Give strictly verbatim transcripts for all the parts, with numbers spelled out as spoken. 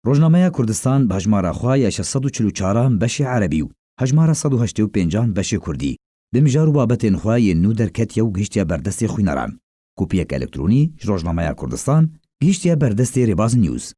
Rojnameya Kurdistan bi hejmara xwe ya şeş sed û çil û çaran beşê erebî û hejmara sed û heştê û pêncan beşê kurdî, bi mijar û babetên xwe yên nû derketiye û gihiştiye ber destê xwîneran. Kopiyeke elektronî ji Rojnameya Kurdistan gihiştiye ber destê Rêbaz News.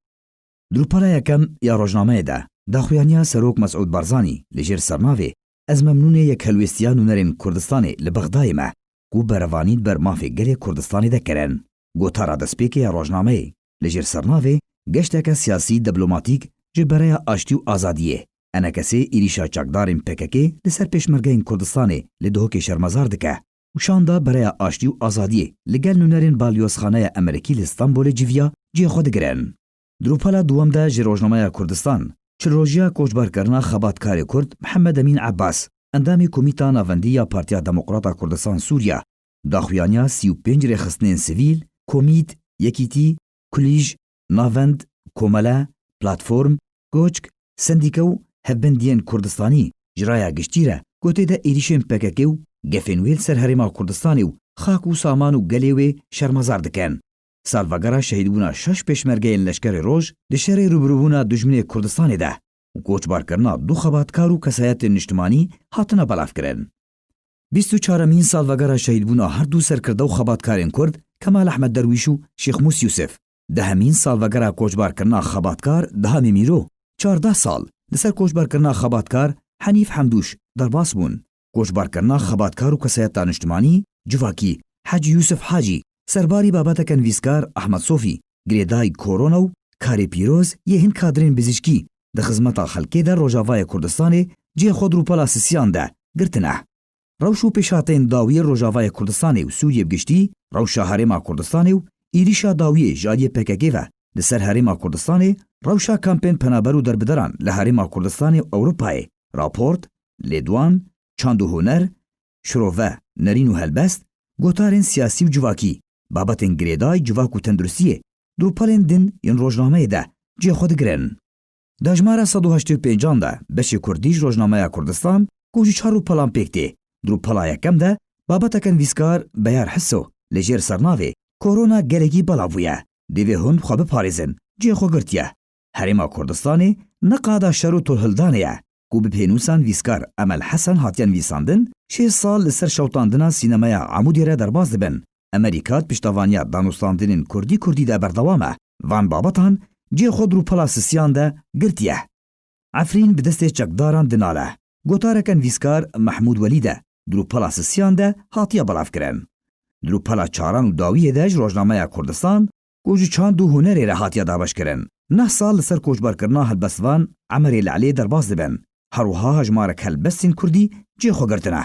Di rûpela yekem ya rojnameyê de, daxuyaniya Serok Mesûd Barzanî li jêr sernavê "Ez memnûnê yekhelwêstiya nûnerên Kurdistanê li Bexdayê me, ku berevanî li ber mafê gelê Kurdistanê de kirin." Gotara destpêkê ya rojnameyê li jêr sernavê "Geşteke siyasî diplomatîk ji Bereya Aştî û Azadiyê, ENKSê êrîşa çekdarên P K K li ser pêşmergeyên Kurdistanê li Duhokê şermezar dike û şanda Bereya Aştî û Azadiyê li gel nûnerên Balyozxaneya Amerîkî li Stenbolê civiya cihê xwe digirin." Di rûpela duwem de ji Rojnameya Kurdistan, çil rojiya koçberkirina xebatkarê Kurd Mihemed Emîn Ebbas, endamê Komîta Navendî ya Partiya Demokrata Kurdistan Sûriya, daxuyaniya sî û pênc rêxistinên sivîl, Komît, Yekîtî, Kulîj, Navend, Komele, Platform, Koçk, Sendîke û Hevbendiyên Kurdistanî ji raya giştî re ku tê de êrîşên P K K û gefên wê li ser Herêma Kurdistanê û xak û saman û gelê wê şermezar dikin. Salvegera şehîdbûna şeş pêşmergeyên Leşkerê Roj di şerê rûbirûbûna dijminê Kurdistanê de û koçbarkirina du xebatkar û kesayetên niştimanî hatine belavkirin. Bîst û çaremîn salvegera şehîdbûna her du serkirde û xebatkarên Kurd Kemal Ehmed Derwîş û Şêx Mûs Yûsif, dehemîn salvegera koçbarkirina xebatkar Dihamê Mîro, çardeh sal li ser koçberkirina xebatkar Henîf Hemdûş derbas bûn. Koçberkirina xebatkar û kesayeta niştimanî, civakî, Hecî Yûsif Hacî, serbarî babeteke nivîskar Ehmed Sofî, girêdayî korona û karê pîroz yê hin kadrên bizîşkî di xizmeta xelkê de Rojavayê Kurdistanê cihê xwe di rûpela sisiyan de girtine. Rewş û pêşhateyên dawiyê Rojavayê Kurdistanê û Sûriyê bi giştî, rewşa Herêma Kurdistanê û êrîşa dawiyê ji aliyê P K K ve li ser Herêma Kurdistanê, rewşa kampên penaber û derbideran li Herêma Kurdistanê û Ewropayê, raport, lêdwan, çand û huner, şirove, nerîn û helbest, gotarên siyasî û civakî, babetên girêdayî civak û tenduristiyê, di rûpelên din yên rojnameyê de cihê xwe digirin. Di hejmara sed û heştê û pêncan de beşê kurdî ji Rojnameya Kurdistan, ku ji çar rûpelan pêk tê, di rûpela yekem de babeteke nivîskar Beyar Hiso li jêr sernavê "Korona gelekî belav bûye, divê hûn xwe biparêzin" cihê xwe girtiye. Herêma Kurdistanê ne qada şer û tolhildanê ye, ku bi pênûsa nivîskar Emel Hesen hatiye nivîsandin, şêst sal li ser şewitandina sînemeya Amûdê re derbas dibin. Emerîka di piştevaniya danûstandinên kurdî kurdî de berdewam e. Van babetan cihê xwe di rûpela sisiyan de girtiye. Efrîn bi destê çekdaran dinale. Gotareke nivîskar Mehmûd Welî de di rûpela sisiyan de hatiye belavkirin. Di rûpela çaran û dawiyê de ji Rojnameya Kurdistan, ku ji çand û hunerê re hatiye dabeşkirin, neh sal li ser koçberkirina helbestvan Emerê Lelê derbas dibin. Her wiha hejmarek helbestên kurdî cihê xwe girtine.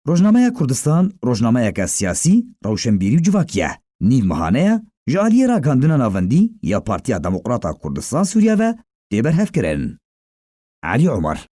Rojnameya Kurdistan rojnameyeke siyasî, rewşenbîrî û civakî ye. Nîv mehane ye, ji aliyê ragihandina navendî ya Partiya Demokrata Kurdistan Sûriye ve tê berhevkirin. Elî Omer.